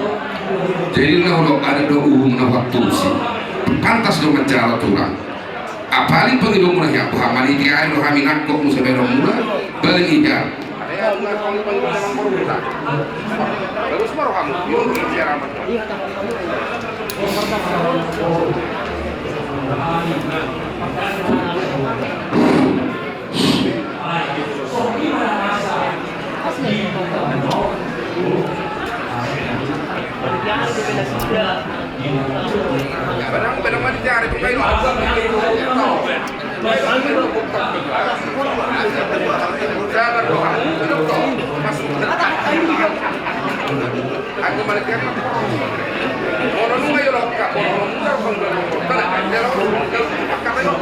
Jadi na olo, adat do uhum na huantusi. Pantas do manjalo tulang. Apalagi pangidoanmuna hea, boha maniti ari do hami nangkok muse baenonmuna, balik iha.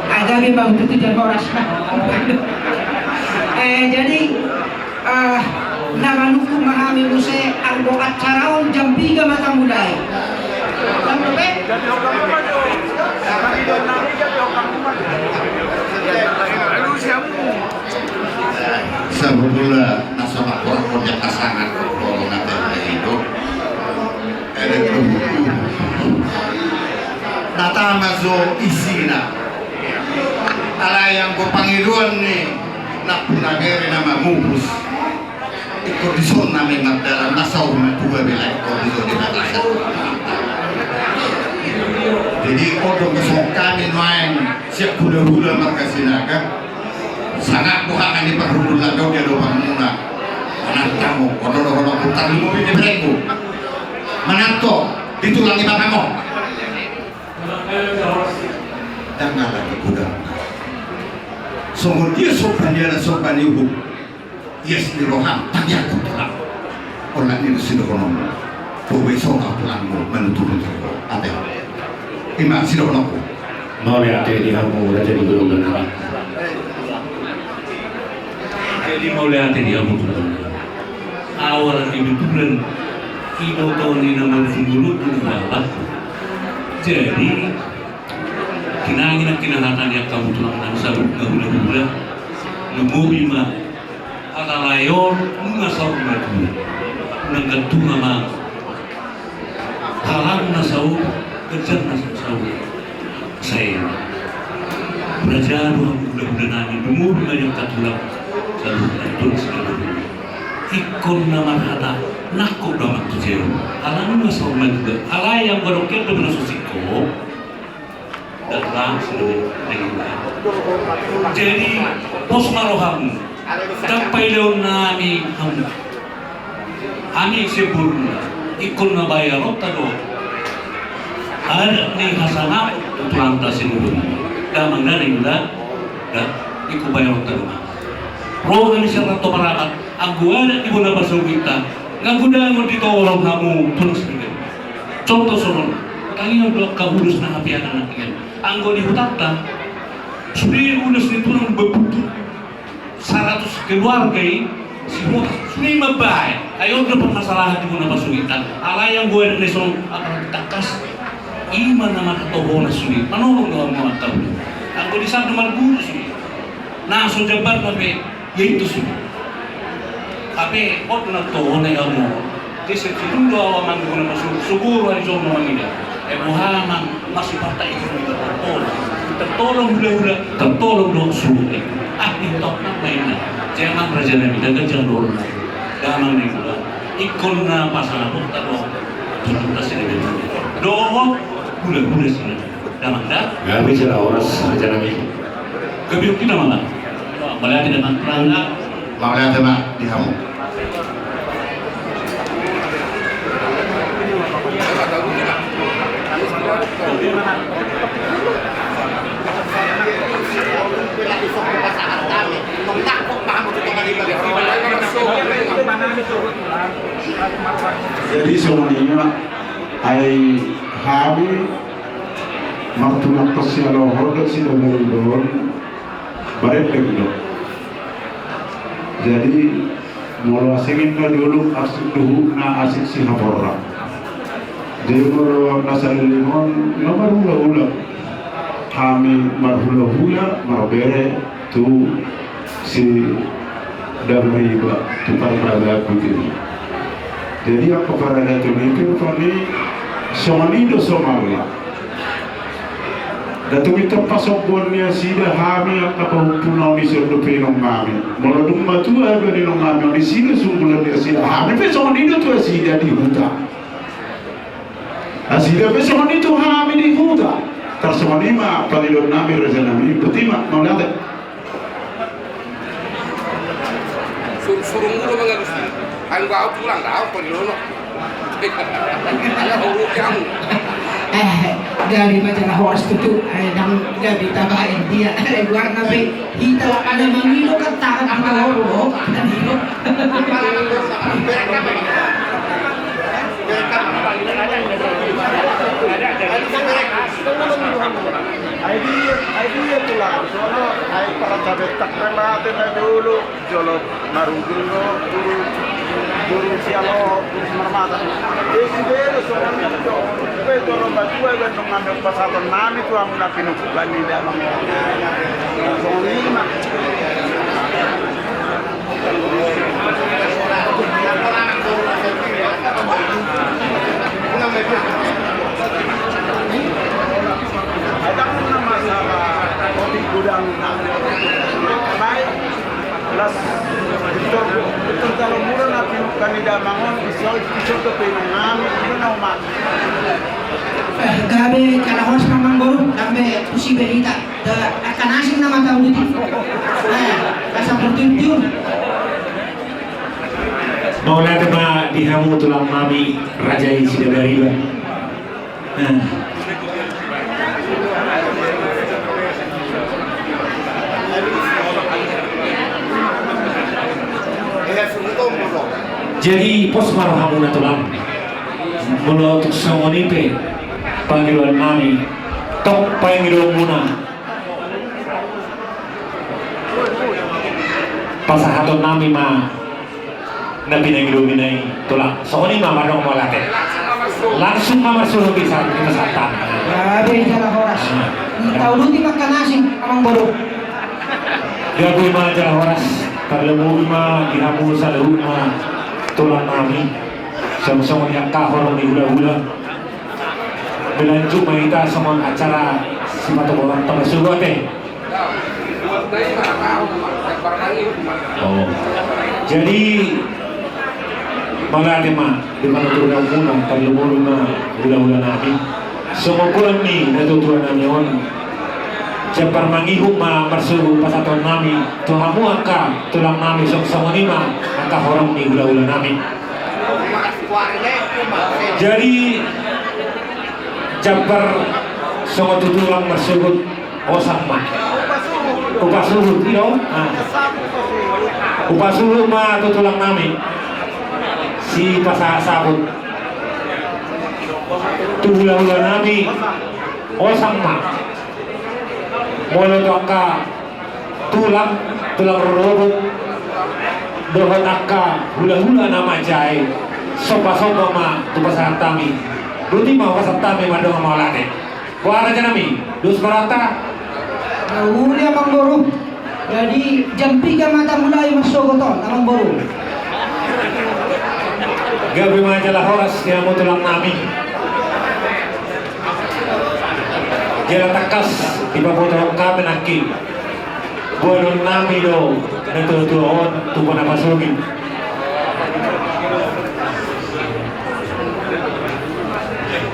Ada memang itu tidak horas. Eh, jadi, eh, na manungkun ma hami muse anggo acara on jam piga ma tamulai. Jam piga? Sabotulna na so mangkorhon di angka sanga do, molo na tama i do. Ede do. Na tama jo isina. Alai anggo pangidoan ni nampuna bere na mamupus. Ingkon dison nami mardalan, na saur matua be lae ingkon dison di bagasan. Jadi, on do songon hami nuaeng sian hulahula marga Sinaga. Sangap do hata ni parhundul na dao di adopanmuna. Manat hamu, on do dohononku, tarlumobi di berengku. Manat ho, di tulang i ma hamu. Dang ala di godang. Songon dia somba ni anak, somba ni uhum. Ias ni roham, tangiangkon tulang. Olat ni do sidohononmu. Bobe songa tulangmu manutup. Ate. Ima sidohononku. Mauliate di hamu raja ni godang. Jadi mauliate di hamu tulang. Awal ni betulan iboto ni nama sunggulut tu babat. Jadi kinangi na kinahatan yang kamu tulang nang sabut na hula-hula. Lumobi ma. Alai on nunga saur matua, nunga gantung ma halang na saur, ganjang na saur. Sai raja do hamu hulahula nami, dumur ma i angka tulang saluhutna, i do na saluhutna. Ingkon na marhata nangkok do amang tu jolo, ala nunga saur matua, alai anggo adong hian do na so singkop. Jadi pos ma roham, ndang paileon nami hamu. Hami sian boruna ingkon na bayaronta do adat ni hasangapon tu tulangta sian ujung. Damang, dang, dang, ingkon bayaronta do ma. Roha ni si Ranto Parapat, anggo adat di bona parsogita, nunga godang ditolong hamu tulang sendiri. Contoh songon, tangiang do angka ulos na hape anak i. Anggo di hutanta, sude ulos ni tulang bebuntu saratus keluarga i, si hutanta sude mambaen. Ai on do permasalahan di bona parsogita. Alai anggo adat na songon, apalagi tangkas, i ma na marhatohonan sude. Manolong do hamu angka ulos. Anggo di sandok marguru sude. Na so jambar na pe, ya itu sudah. Tapi, oh, na to, na ya mo. Dia setiru do awa mangguna masuk, subur hari jono mangida. Eh, boha mang, masih partai itu di Tertolong. Tertolong hula-hula, tertolong do suruh. Ah, di top na mainna. Jangan raja nami, dan jangan dorong. Damang ni hula. Ikon na pasang apa, tak do. Terima kasih. Do, hula-hula sini. Damang da? Gabe jala horas, raja nami. Gabe oki damang da. Mauliate damang tulang da. Mauliate ma di hamu. Jadi songon i ma, ai hami martulang sialohon dohot sidabaribahon, barendeng do. Jadi molo asing inna di uluk, asing duhutna, asing sihaporang. Jadi molo na saleleng on na marhulahula, hami marhulahula marbere tu si Dabariba tu paradaton i. Jadi angka paradaton i pe rupani songon i do somalna. Datu minta pasombuon ni nasida hami angka pahompu na on, ison dope inong nami. Molo dung matua iba inong nami on, ison do sumbulan ni nasida, hami pe songon i do tu nasida di huta. Nasida pe songon i tu hami di huta. Tarsongon i ma pangidoan nami raja nami, botima, mauliate. Sur-, suruh mulu mangalusi. Anggo au tulang, au pangidoan. Ala au kamu. Eh, gabe ma jala horas tutu, eh, ndang gabe tabaen dia, eh, guarna pe. Hita ala mangido kan tangan hita olo, mangido. Ai dia, ai dia tulang, sono, ai para cabetak na mate na dulu, jolo marujung do, guru, guru sialo, guru simarmata. Jadi dia do sono itu, pe jolo matua, iba nunga ngambil pasahaton nami tu hamu na pinungka. Bani damang. Songon i ma. Adong na masalah kopi gudang na. Baik. Las. Betul, betul, kalau murah na pinungka ni damang on, iso, iso dope inong nami, itu na umat. Eh, gabe jala horas ma amangboru, gabe tusi berita. Da, angka na asing nama tahu itu. Eh, rasa berjujur. Mauliate ma di hamu tulang nami raja i Sidabariba. Eh. Jadi pos ma rohamuna tulang. Molo tung songon i pe pangidoan nami, tong pangidoanmuna. Pasahaton nami ma na pinangido muna i tulang. Songon i ma mardongan mauliate. Langsung ma marsuhut di saat kita santap. Gabe jala horas. Tahu dulu di makan nasi, amangboru. Gabe ma jala horas. Tarlumobi ma di hamu saluhutna tulang nami. Songon i angka horong ni hulahula. Berlanjut ma hita songon acara sipatoporan tama suruh ate. Oh. Jadi mauliate ma di panuturion muna, tarlumobi ma hulahula nami. Songon goar ni natuatua nami on. Jambar mangihut ma marsuhut pasahaton nami tu hamu angka tulang nami, songon i ma angka horong ni hulahula nami. Jadi jambar songon tutu ma marsuhut Osang ma. Hupasuhut, i do? Ah. Hupasuhut ma tu tulang nami. Sipasahat saput. Tu hula-hula nami. Osang ma. Molo tu angka tulang, tulang rorobot. Dohot angka hula-hula na manjae. Somba-somba ma tu pasahat hami. Boti ma pasahat hami mandongan mauliate. Boha raja nami, dos ma rohanta. Na uli amang boru. Jadi jam piga ma tamulai marsogot on amang boru. Gabe ma jala horas di hamu tulang nami. Jala tangkas dipabotohon hami nangkin. Boanon nami do na tua-tua on tu bona pasogit.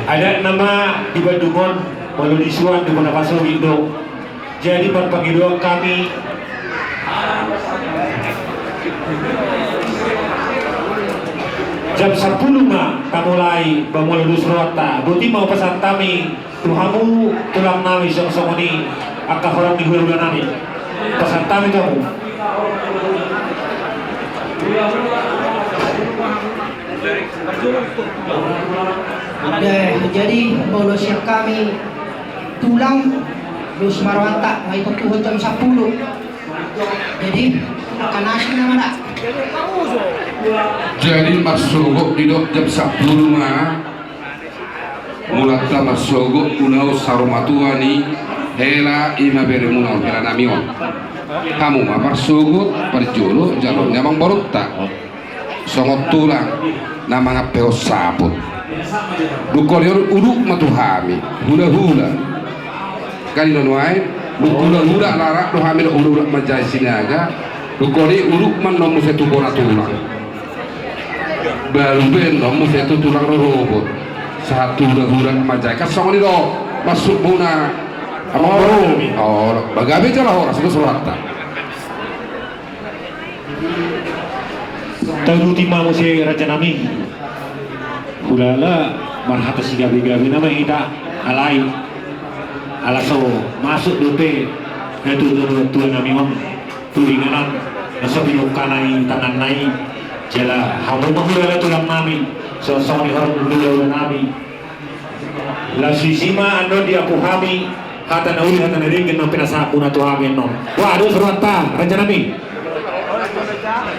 Adat nama di Bandung on, molo disuan di bona pasogit do. Jadi marpangidoan hami jam sampulu ma tamulai, ba molo dos rohanta. Boti ma pasahat hami tu hamu tulang nami, songon-songon i angka horong ni hula-hula nami. Pasahat hami tu hamu. Oke, jadi molo sian hami tulang, dos ma rohanta, nga itontuhon jam sampulu. Jadi angka na asing nama da. Jadi marsogot didok jam sampulu ma. Mulanta marsogot ulaon saur matua ni hela, i ma beremuna on, hela nami on. Hamu ma marsogot parjolo jaloon ni amang borunta. Songon tulang na mangampehon saput. Dung holi on uduk ma tu hami hula-hula. Kan i do nuaeng, dung hula-hula, larak do hami dohot hula-hula manjae Sinaga. Dung holi uduk ma annon muse tu bona tulang. Baru be annon muse tu tulang rorobot. Sahat tu hula-hula manjae, kan songon i do maksudmuna. Amang boru. Olo, ba gabe jala horas, dos rohanta. Taruti ma muse raja nami. Hulala marhata sigabe-gabe nama hita, alai ala so masuk dope na tu tua nami on tu inganan na so pinungka na i tanganna i. Jala hamu ma hulala tulang nami, songon-songon i horong ni hula-hula nami. Laos disi ma annon diampu hami hata na uli, hata na denggan na pinasahatmuna tu hami annon. Boha, dos rohanta raja nami.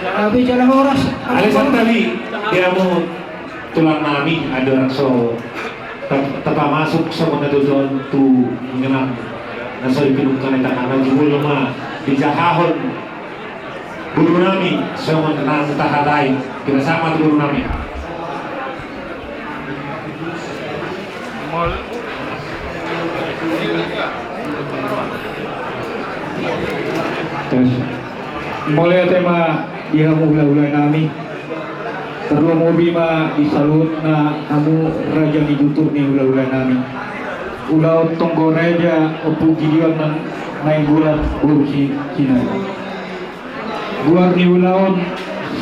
Gabe jala horas. Alai santabi di hamu tulang nami, andorang so ta-, tapamasuk songon na tutu on tu inganan na so pinungka ni tanganna, jumolo ma dijahahon boru nami songon na tahatai. Pinasahat ma tu boru nami. Terus, mauliate ma di hamu hula-hula nami. Tarlumobi ma di saluhutna hamu raja ni gutur ni hula-hula nami. Ulaon tonggo raja Ompu Gideon Nainggolan boru Si-, Sinaga. Goar ni ulaon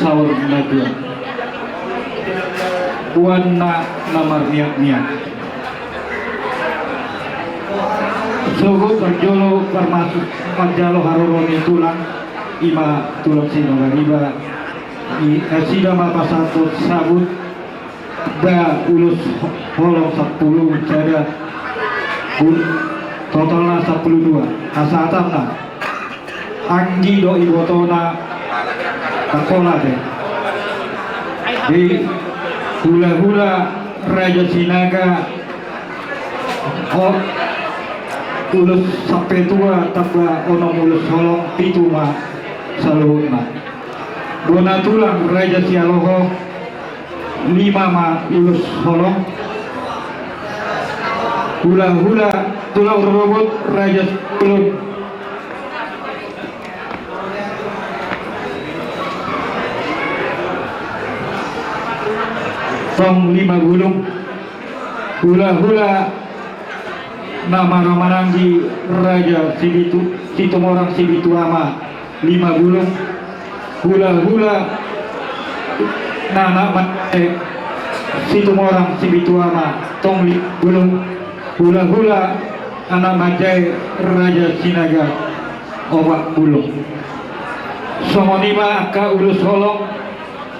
saur matua. Boan na, na marmiak-miak. Sogot parjolo parmasuk manjalo haroro ni tulang, i ma tulang Sinagariba. I, nasida ma pasahathon sabut. Ba ulos holong sampulu sada, bul-, totalna sampulu dua. Hasahatanna, anggi dohot ibotona, takola te. Di hula-hula Raja Sinaga, o-, ulos sampe tua tamba onom ulos holong, pitu ma saluhutna. Bona tulang Raja Sialoho, lima ma ulos holong. Hula-hula tulang rorobot Raja Siulun, tong lima bulung. Hula-hula na maramananggi Raja Sibitu, Situmorang Sibitu Ama, lima bulung. Hula-hula na, na ma-, eh, Situmorang Sibitu Ama, tong lima bulung. Hula-hula Anak Manjae, Raja Sinaga Opat Bulung. Songon i ma angka ulos holong,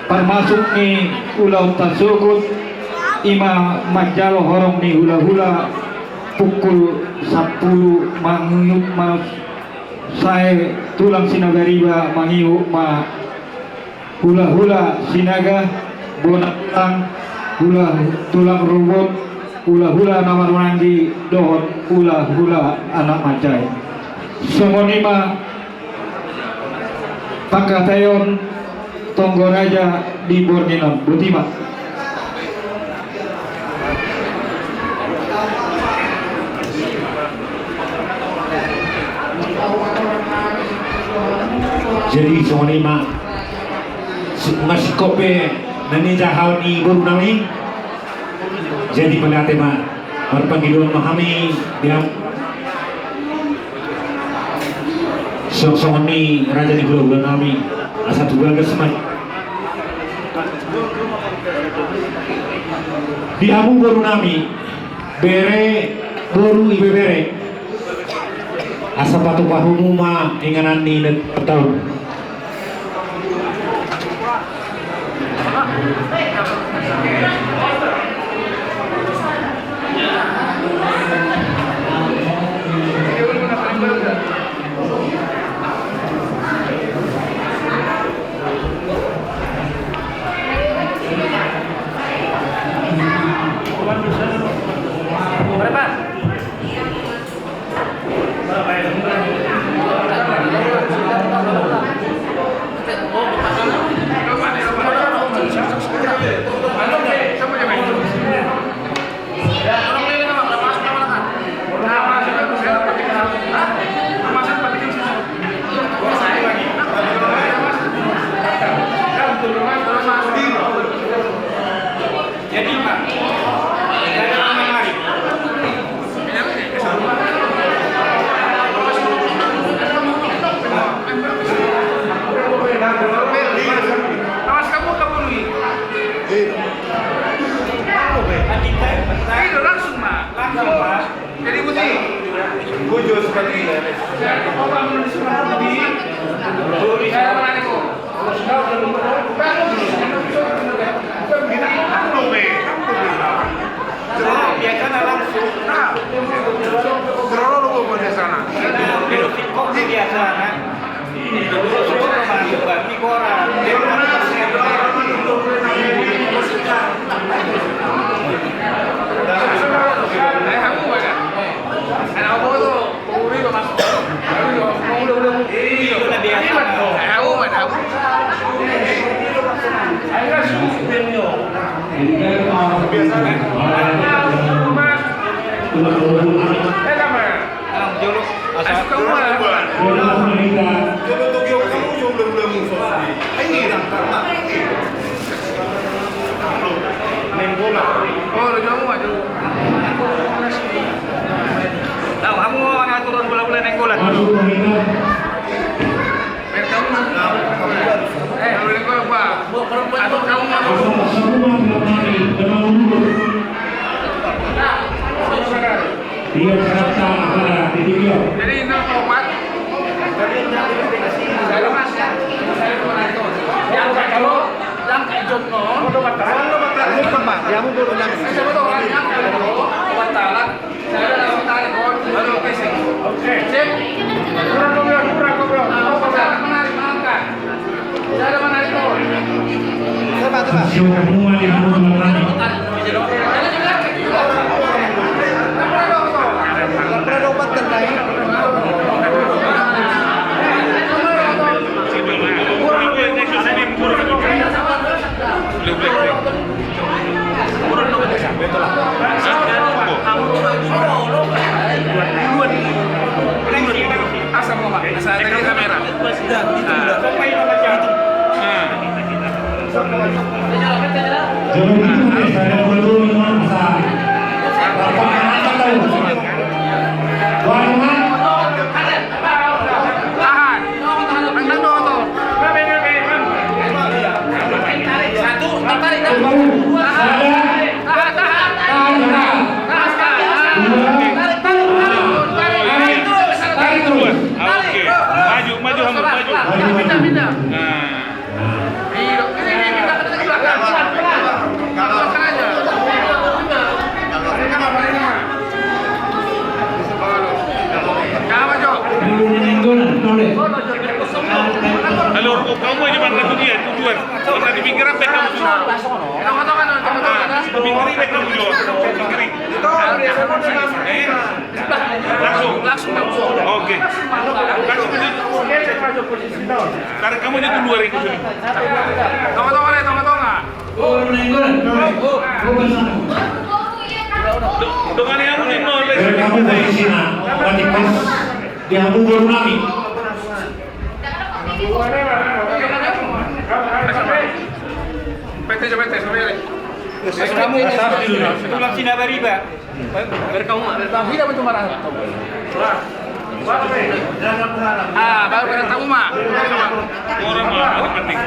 parmasuk ni ulaonta sogot, i ma manjalo horong ni hulahula pukul sampulu, mangihut ma sae tulang Sinaga Riba, mangihut ma hulahula Sinaga, bona tulang, hula tulang Rubot, hulahula na marhaha maranggi dohot hulahula Anak Manjae. Songon i ma pangkataion tonggo raja di borngin on. Boti ma. Jadi songon i ma, si-, masingkop be na nijahaon ni boru nami. Jadi mauliate ma, marpangidoan ma hami di ham-, songon i raja ni hulahula nami, asa tu bagas ma. Di hamu boru nami, bere, boru, ibebere, asa patupa hamu ma inganan ni taon. Awas kamu kabului. Langsung ma. Langsung ma. Jadi boti. Bujur seperti ini. Saya mau bangun di sini. Saya mana nih kok? Biasana langsung. Nah. Terlalu biasana. Biasana. Tahu, kamu mau ngatur bola-bola Nainggolan? Jadi ini opat. Yang kalau, yang kayak Jogno. Obat talan. Pinggiran baen hamu. Tongah-tongah, tongah-tongah. Pinggiran baen hamu jo. Pinggiran. Eh? Langsung. Langsung, langsung. Oke. Langsung. Tarik hamu jo tu luar itu sini. Tongah-tongah, tongah-tongah. Dongani hamu ni nol. Baen hamu posisina. Mati kos. Di hamu boru nami. Tulang Sinabariba. Berkamu. Tidak betul marah. Ah, baru berkamu ma. Orang ma, orang penting.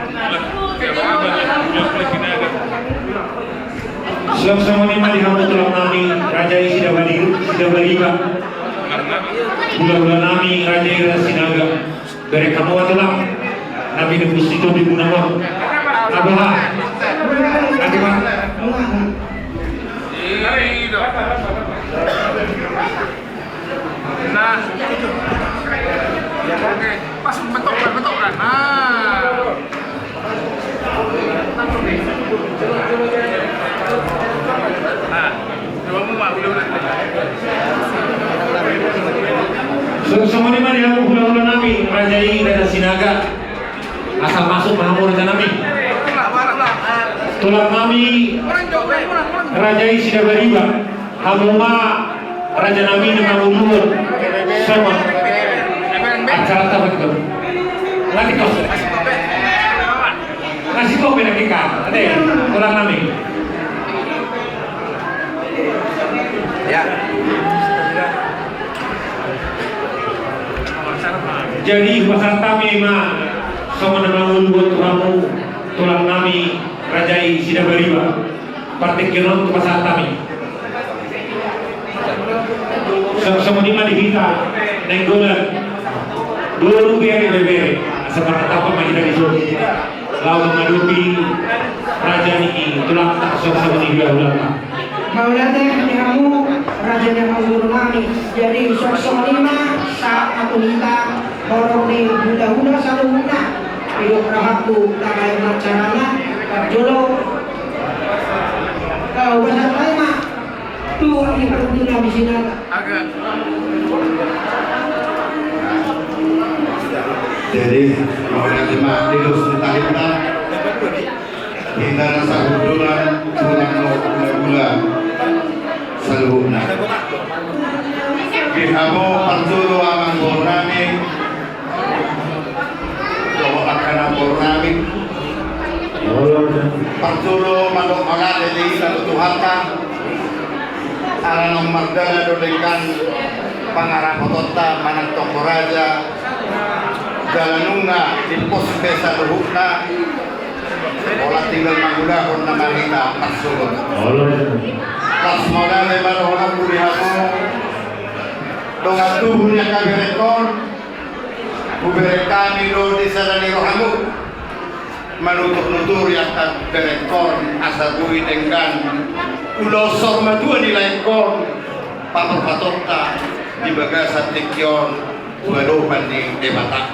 Suang songon i ma di hamu tulang nami, raja i Sidabari-, Sidabariba. Hulahula nami, raja i Raja Sinaga. Bereng hamu ma tulang. Nami nebus di tondi muna on. Abaha. Nanti ma. Nah. Oke. Pas, betok kan, betok kan. Nah. Nah. Coba mu, Mak, udah, udah. So, songon i ma di hamu hulahula nami, raja i Raja Sinaga. Asal masuk ma hamu raja nami. Tulang nami, raja i Sidabariba. Hamu ma raja nami na manguluhon songon acara tamat ko. Latih kos. Nasi kopi lagi kan. Ate, tulang nami. Ya. Jadi, pasahat hami ma songon na manguluhon tu hamu tulang nami raja i Sidabariba. Partingkian on tu pasahat hami. Sa-, songon i ma di hita Nainggolan. Dua rupiah di bebere. Asa martapa ma hita di son. Laho mangadopi raja ni tulangta songon i hulahulanta. Mauliate di hamu raja ni hamu guru nami. Jadi songon i ma sahat tu hita horong ni hulahula saluhutna. Didok rohangku tabaen ma carana. Jolo. Kau pasahat ma. Tu, ini perlu nami sinala. Agak. Jadi, mauliate ma di dos ni tarinta. Hita na sahundulan, tulang ni hulahula saluhutna. Di hamu parjolo amang boru nami, dohot angka na boru nami. Parjolo mandok mauliate di hita tu Tuhanta. Ala naung mardalan do denggan pangarapotonta manang tonggo raja. Jala nunga dipos be saluhutna. Holan tinggal mangulahon nama hita marsogot. Las mauliate ma dohononku di hamu. Dongan tubu ni angka berengkon. Hubereng hami do di sada ni rohamu. Manutur-nuturi angka berengkon asa boi denggan ulaon saur matua ni laengkon. Pator-patorta di bagasan tingki on. Tu adopan ni Debata.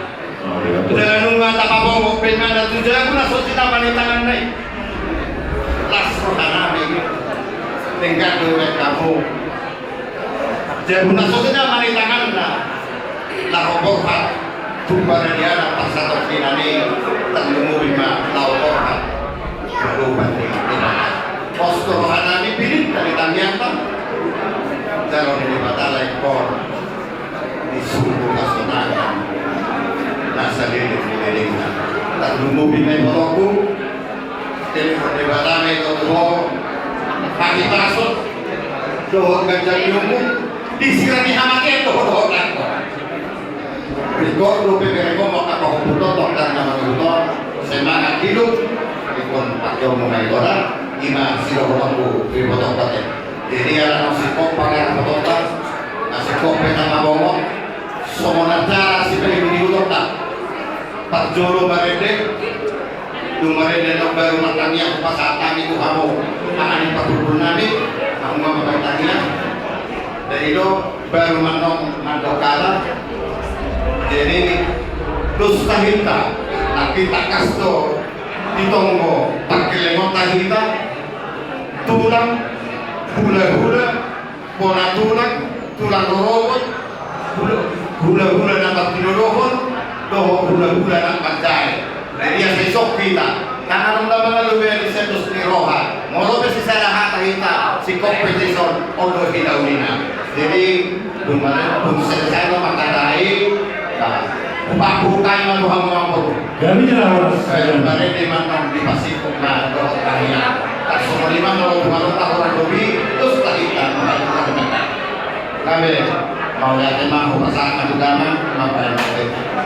Jala nunga tapabongok pe ibana tu jabu na so sinamot ni tanganna i. Las roha nami. Denggan do ibaen hamu. Jabu na so sinamot ni tanganna. Laho borhat. Tu paradiana parsatongkinan i. Tarlumobi ma laho borhat. Tu adopan ni Debata. Pos do roha nami, pinta ni tangiangta. Jalo ni Debata laengkon. Di sumbu kasonangan na saleleng ni lelengna. Tarlumobi ma ibotongku. Telepon Debata ma i tu ho. Pagi pasot. Dohot ganjang ni umur. Di sira ni hamatean dohot-dohot nangko. Ringkot dope berengkon mangkapahomputon tongtong na manguruton. Semangat hidup. Ingkon pakeonmu ma i godang. I ma sidohononku tu ibotongku ate. Jadi ala naung singkop pangarapotonta, na singkop pe na mabongok, songon acara sipaihut-ihutonta. Parjolo marende, dung marende nang baru martangiang hupasahat hami tu hamu, aha ni parhundul nami, hamu ma mambaen tangiang. Jadi do, baru ma annon mandok hata. Jadi, dos tahinta, nanti tangkas do, Di tonggo pargellengonta hita, tulang, hulahula, bona tulang, tulang rorobot, hula, hulahula na martinodohon, dohot hulahula na marjae. Jadi asa isok hita, karena ronda mana lu beri setus ni roha. Molo be sisada hata hita, sikompetisi on, on do hita unina. Jadi, dung mare, dung selesai lo mangkatai, nah, hupabukai ma tu hamu ambo. Jadi jelas. Eh, mare di mana dipasipuk ma dohot kami. Tak semua lima kalau dua orang tak orang dobi, terus tak hita, maka kurang. Kami, mau lihat emang, mau pasang, aku damang, mau bayar.